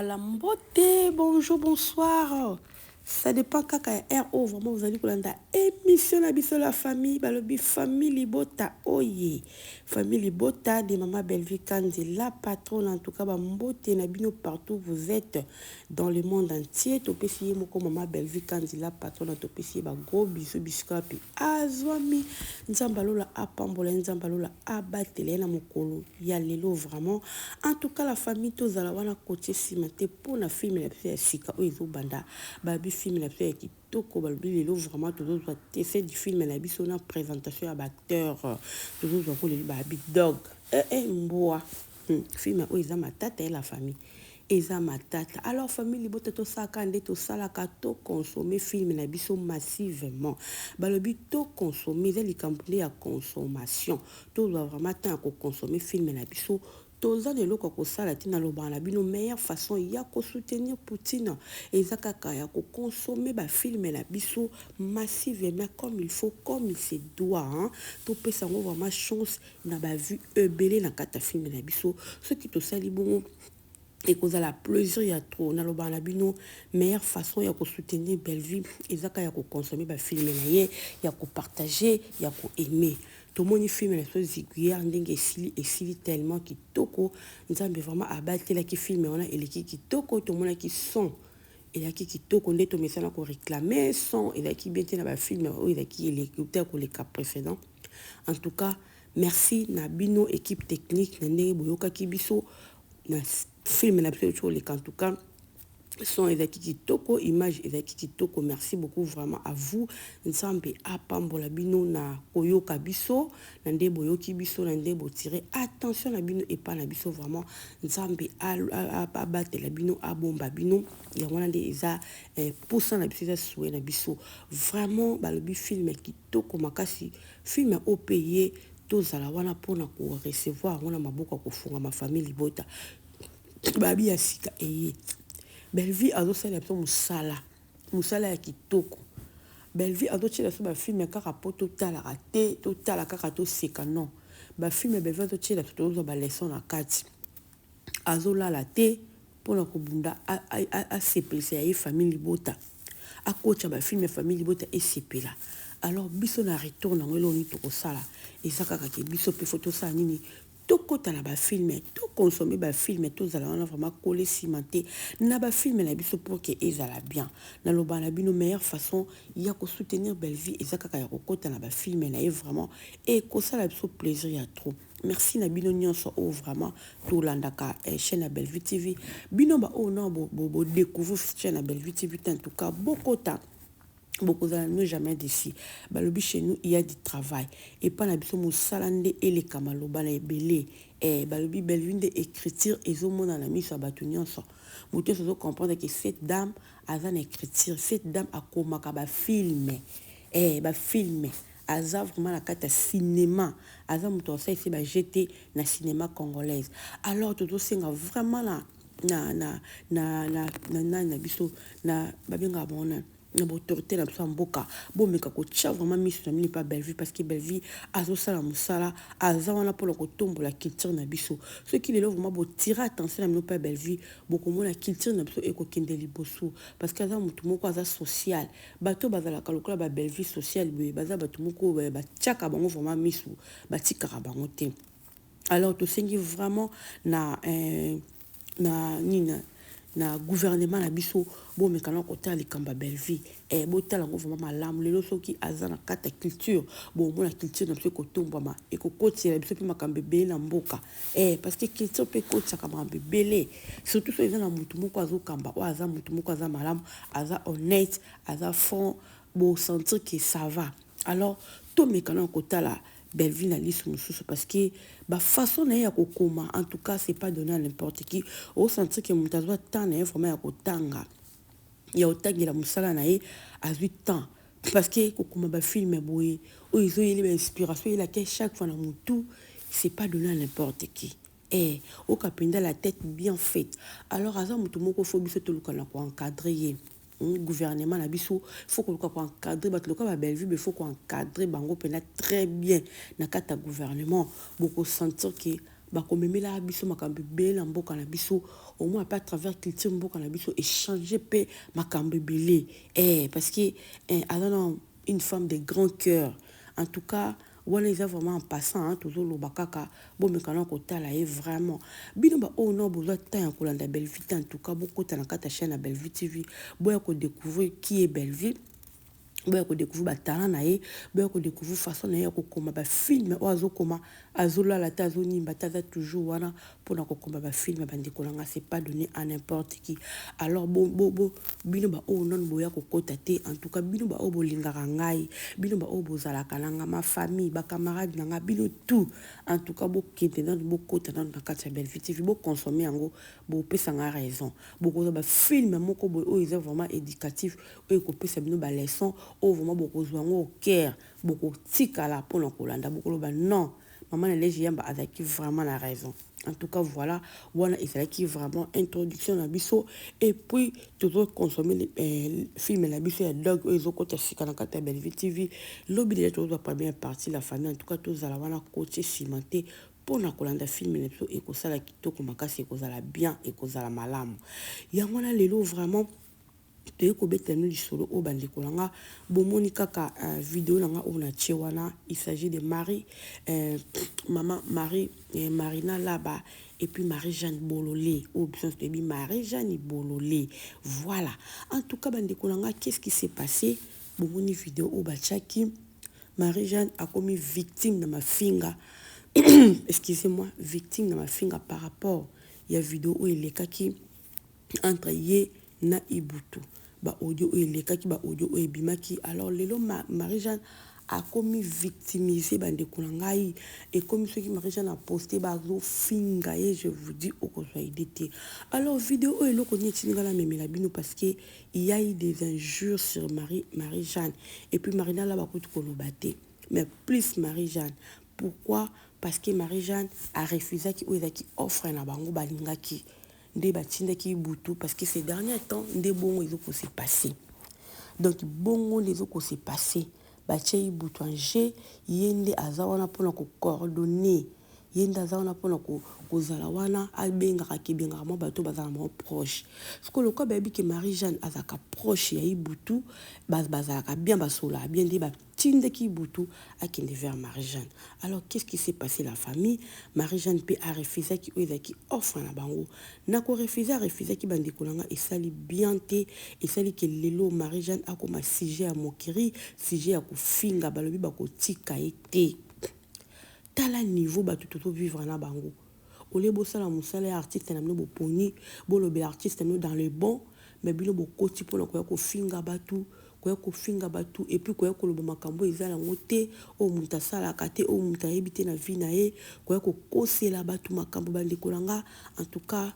Mbala mbote, bonjour, bonsoir. Ça dépend kaka ya heure oyo vraiment ozali kolanda émission na biso la famille. Balobi famille libota oye, famille libota de mama Bellevue Kanzi, la patronne. En tout cas, bambote na bino partout vous êtes dans le monde entier. Topesi ye moko mama Bellevue Kanzi, la patronne, topesi ye bagros bisous bisika wapi azwami. Nzambe alola apambola ye, Nzambe alola abatela ye na mokolo ya lelo. Vraiment, en tout cas, la famille, tozala wana kotie nsima te mpona film na biso ya sika oyo ezobanda. Babi film na biso ya kitoko, balobi lelo vraiment tozozwa tese du film na biso na présentation ya baacteur. Tozozwa ngo lelo, babi dog mbwa. Film oyo eza matata ye, la famille, eza matata. Alors, famille libota, tosalaka nde tosalaka, toconsommer film na biso massivement. Balobi toconsommer, eza likambo nde ya consommation. Tozwa vraiment temps ya koconsommer film na biso. Toza na eloko ya kosala te. Nalobaka na bino, meilleure façon ya kosoutenir Poutine eza kaka ya koconsommer bafilm na biso massivement, comme il faut, comme il se doit, hein? Topesa yango vraiment chance na bavues ebele na kati ya film na biso. Soki tosali bongo, ekozala plaisir ya trop. Nalobaka na bino, meilleure façon ya kosoutenir Bellevue eza kaka ya koconsommer bafilm na ye, ya kopartager, ya koaimer. Tomoni film na biso Ziguière ndenge esili, esili tellement kitoko. Nzambe vraiment abatelaki film wana, eleki kitoko. Tomonaki son ezalaki kitoko nde tomesana koréclamer. Son ezalaki bien te na bafilm oyo ezalaki eleki te koleka précédent. En tout cas, merci na bino équipe technique na ndenge boyokaki biso na film na biso euti koleka. En tout cas, son ezalaki kitoko, image ezalaki kitoko. Merci beaucoup vraiment à vous. Nzambe apambola bino na koyoka biso, na nde boyoki biso, na nde botire attention na bino epai na biso. Vraiment, Nzambe abatela bino, abomba bino. Yango wana nde eza posa na biso, eza souhait na biso vraiment. Balobi film kitoko makasi, film oyo mpe ye tozala wana mpona korecevoir yango na maboko ya kofungama. Famille libota, babi ya sika eye. Bellevue azosalela biso mosala, mosala ya kitoko. Bellevue azotiela biso bafilm kaka mpo totalaka te, totala kaka toseka. Non, bafilm Bellevue azotiela biso, tozozwa baleçon na kati. Azolala te mpona kobunda asepelisa ya ye famille libota, akotya bafilm ya famille libota esepela. Alors biso na retour nango, eloko nini tokosala? Eza kaka ke biso mpe faut tosala nini? Tokɔta na bafilm, toconsommer bafilm, tozala wana vraiment kole nsima te na bafilm na biso pour ke ezala bien. Naloba na bino, meilleure façon ya kosoutenir Bellevue eza kaka ya kokɔta na bafilm na ye. Vraiment, ekosala biso plaisir ya trop. Merci na bino nyonso oyo vraiment tolandaka chaîne ya Bellevue TV. Bino baoyo na bodécouvrir chaîne ya Bellevue TV te, en tout cas bokota, bokozala no jamais déçus. Balobi chez nous il y a du travail. Epai na biso mosala nde eleka maloba na ebele. Balobi Bellevue nde écriture ezomonana miso ya bato nyonso. Moto nyonso azocomprendre que cette dame aza na écriture, cette dame akomaka bafilm, bafilm, aza vraiment na kati ya cinéma, aza moto asalisi bajete na cinéma congolaise. Alors tozosenga vraiment na nani na biso na babengaka bango na baautorité na biso ya mboka, bomeka kotia vraiment miso na bino epa Bellevue, parce que Bellevue azosala mosala, aza wana mpona kotombola culture na biso. Soki lelo vraiment botire attention na bino mpa Bellevue, bokomona culture na biso ekokende liboso, parce que aza motu moko aza social. Bato bazalaka lokola babellevue social boye, baza bato moko batiaka bango vraiment miso, batikaka bango te. Alors tosengi vraiment na nini, na gouvernement na biso, bomeka na kotala likambo ya Bellevue, botala yango vraiment malamu. Lelo soki aza na kati ya culture, bomona culture na biso ekotombwama, ekokotela biso mpe makambo ebele na mboka, parce que culture mpe ekotisaka makambo ebele, surtout soki eza na motu moko azokamba, oyo aza motu moko aza malamu, aza honnête, aza franc, bosentir que ça va. Alors tomeka na kotala Bellevue na liso mosusu, parce que bafaçon na ye ya kokoma, en tout cas, c'est pas donné à n'importe qui. Osentir que moto azwa temps na ye vraiment ya kotanga, ya kotangela mosala na ye, azwi temps, parce que kokoma bafilm boye oyo ezoyeli bainspiration eyelaki chaque fois na motu, c'est pas donné à n'importe qui. Oka mpenza la tête bien faite. Alors aza motu moko, faut biso toluka na koencadrer ye. Gouvernement na biso, faut koluka koencadrer bato lokola babellevue, be faut koencadrer bango mpenza très bien na kati ya gouvernement. Bokosentir ke Bakomemelaka biso makambo ebele na mboka na biso, au moins pe à travers culture mboka na biso echanger pe makambo ebele eh, parce que eh, aza na une femme de grand cœur. En tout cas wana eza vraiment en passant, hein, tozoloba kaka bomeka na kotala ye vraiment. Bino ba oyo no bozwa temps ya kolanda Bellevue te, en tout cas bokota na kati ya chaîne ya Bellevue TV, boya kodécouvrir qui est Bellevue, boya kodécouvrir batalent na ye, boya kodécouvrir façon na ye ya kokoma bafilm oyo azokoma. Azolala te, azonimba te, aza toujours wana mpona kokoma bafilm. Bandeko na nga, c'est pas donné à n'importe qui. Alors bo, bo, bo, bino baoyo nano boya kokota te, en tout cas bino baoyo bolingaka ngai, bino baoyo bozalaka na nga, ma famille, bacamarade na nga, bino tout, en tout cas bokende nano, bokota nano na kati ya Bellevue TV, boconsommer yango, bopesa nga raison. Bokozwa bafilm moko boye oyo eza vraiment éducatif, oyo ekopesa bino baleçon, oyo vraiment bokozwa yango au cœur, bokotikala mpona kolanda, bokoloba: "Non, mama na Lege Yamba azalaki vraiment na raison." En tout cas voilà, wana ezalaki vraiment introduction na biso. Et puis tozoconsommer film na biso ya Dog oyo ezokɔta sika na kati ya Bellevue TV. Lobi déjà tozozwa première partie, la famille. En tout cas tozala wana kotie nsima te mpona kolanda film na biso. Ekosala kitoko makasi, ekozala bien, ekozala malamu. Yango wana lelo vraiment toyei kobetela bino lisolo oyo. Bandeko na nga, bomoni kaka video na nga oyo natie wana, il s'agit de Marie, mama Marie, Marina Laba et puis Marie-Jeanne Bololé, oyo biso nyonso toyebi Marie-Jeanne Bololé. Voilà, en tout cas bandeko na nga, qu'est-ce qui s'est passé? Bomoni video oyo batiaki, Marie-Jeanne akomi victime na mafinga, excusez-moi, victime na mafinga par rapport ya video oyo elekaki entre ye na Ibutu, baaudio oyo elekaki, baaudio oyo ebimaki. Alors lelo Marie-Jeanne akomi victimisé. Bandeko na ngai, ekomi soki Marie-Jeanne aposte, bazofinga ye. Je vous dis, okozwa idée te. Alors video oyo, eloko nini etindi ngai namemela bino? Parce que il y a eu des injures sur Marie-Jeanne et puis Marina la bakuti koloba te, mais plus Marie-Jeanne. Pourquoi? Parce que Marie-Jeanne arefusaki oyo ezalaki offre na bango. Balingaki nde batindaki Butu, parce que ces derniers temps nde bongo ezokose passer. Donc bongo nde ezokose passer, batie Ibutu en jeu. Ye nde aza wana mpona kocoordonner, ye nde aza wana mpona kozala wana, abengaka, kebengaka mwa bato bazala mwa proche. Sikoyo lokola bayebi ke Marie Jeanne azalaka proche ya Ibutu, bazalaka bien, basolaka bien, nde batindaki Ibutu akende vers Marie Jeanne. Alors qu'est-ce qui s'est passé, la famille? Marie Jeanne mpe arefusaki oyo ezalaki offre na bango. Na korefuser, arefusaki, bandeko na nga, esali bien te. Esali ke lelo Marie Jeanne akoma sujet ya moquerie, sujet ya kofinga. Balobi bakotika ye te. Tala niveau bato tozovivre na bango. Olie bosala mosala ya artiste na bino, boponi bolobela artiste na bino dans le bon, mais bino bokoti mpona koya kofinga bato, koya kofinga bato et puis koya koloba makambo eza yango te, oyo moto asalaka te, oyo moto ayebi te na vie na ye, koya kokosela bato makambo. Bandeko na nga, en tout cas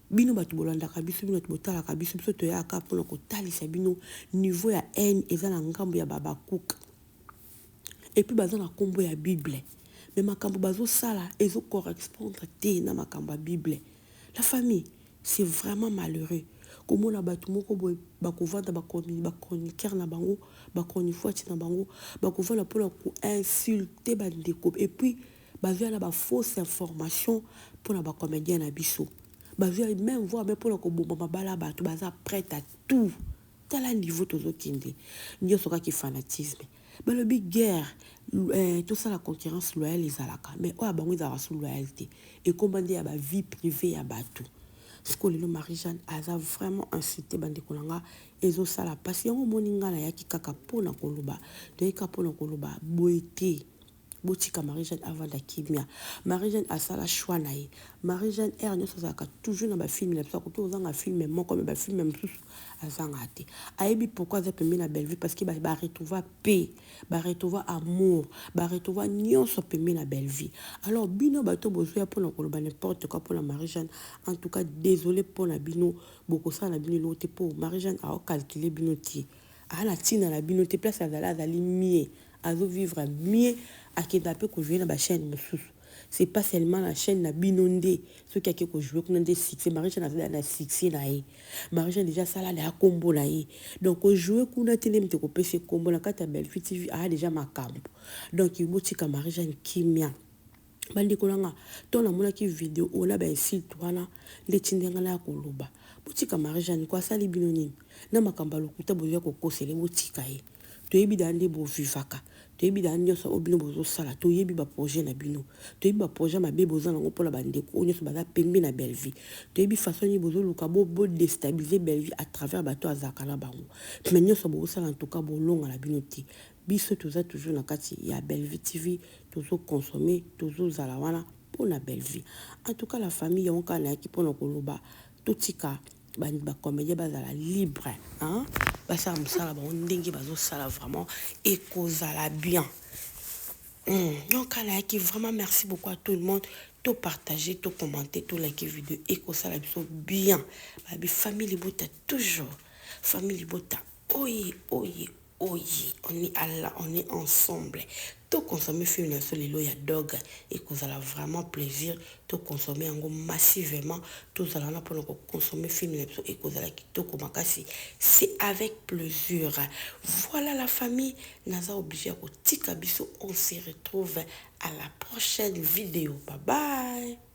bino bato bolandaka biso, bino bato botalaka biso, biso toyaka mpona kotalisa bino niveau ya haine eza na ngambo ya babakuka. Et puis baza na nkombo ya Bible, mais makambo bazosala ezocorrespondre te na makambo ya Bible. La famille, c'est vraiment malheureux komona bato moko boye bakovanda, bachroniqueur na bango, bachronifuati na bango, bakovanda mpona koinsulter bandeko, et puis bazwa na bafausse information mpona bacomédien na biso, bazwa même voire même mpona koboma mabala. Bato baza prête à tout. Tala niveau tozokende, nyonso kaka fanatisme. Balobi guerre, tosala concurrence loyale ezalaka, mais oyo ya bango ezalaka so loyale te, ekóma nde ya bavie privée ya bato. Sikoyo lelo Marie Jeanne aza vraiment insulté. Bandeko na nga, ezosala mpasi. Yango omoni nga nayaki kaka mpona koloba, toyaki kaka mpona koloba boye te. Botika Marie Jeanne avanda kimia. Marie Jeanne asala choix na ye. Marie Jeanne aire nyonso azalaka toujours na bafilm na biso. Akoki kozanga film moko, mais bafilm mosusu azanga te. Ayebi pourquoi aza pembeni na Bellevue, parce que baretrouva paix, baretrouva amour, baretrouva nyonso pembeni na Bellevue. Alors bino bato bozoya mpona koloba n'importe quoi mpona Marie Jeanne, en tout cas désolé mpona bino. Bokosala na bino eloko te, mpo Marie Jeanne aocalculer bino te, aa na ntina na bino te. Place azali, azali mieux, azovivre mieux. Akenda mpe kojouer na bachaîne mosusu, c'est pas seulement na chaîne na bino nde. Soki ake kojouer kuna nde succès. Marie Jeanne azali na succès na ye. Marie Jeanne déjà asala na ya nkombo na ye, donc kojouer kuna te nde moto ekopesa nkombo. Na kati ya Bellevue TV aya déjà makambo. Donc botika Marie Jeanne kimia. Bandeko na nga, to namonaki video oyo na ba insulte wana nde etindi nga naya koloba. Botika Marie Jeanne ko asali bino nini? Na makambo ya lokuta bozoya kokosela ye, botika ye. Toyebi deja nde bo vivaka, toyebi deja nionso oyo bino bozosala, toyebi ba projet na bino, toyebi ba projet mabe boza nango mpona bandeko oyo nionso baza pembe na Bellevue. Toyebi façon nini bozoluka bo bo destabiliser Bellevue à travers bato azalaka na bango. Mais nionso bozosala en tout cas bolonga na bino te. Biso toza toujours na kati ya Bellevue TV, tozo consommer, tozo zala wana pona Bellevue. En tout cas la famille yango kaka nayaki pona koloba totika ba ba comediens bazala libre hein, basala mosala bango ndenge bazosala vraiment ekozala bien. Donc kaka nayaki vraiment merci beaucoup à tout le monde. To partager, to commenter, to liker vidéo ekosala biso bien. Babi famille libota toujours. Famille libota oye oye oye, on est là, on est ensemble. To consommer film na biso lelo ya dog ekozala vraiment plaisir. To consommer yango massivement, tozala wana mpona koconsommer film na biso ekozala kitoko makasi, c'est avec plaisir. Voilà la famille, naza obligé ya kotika biso, on se retrouve à la prochaine vidéo. Bye bye.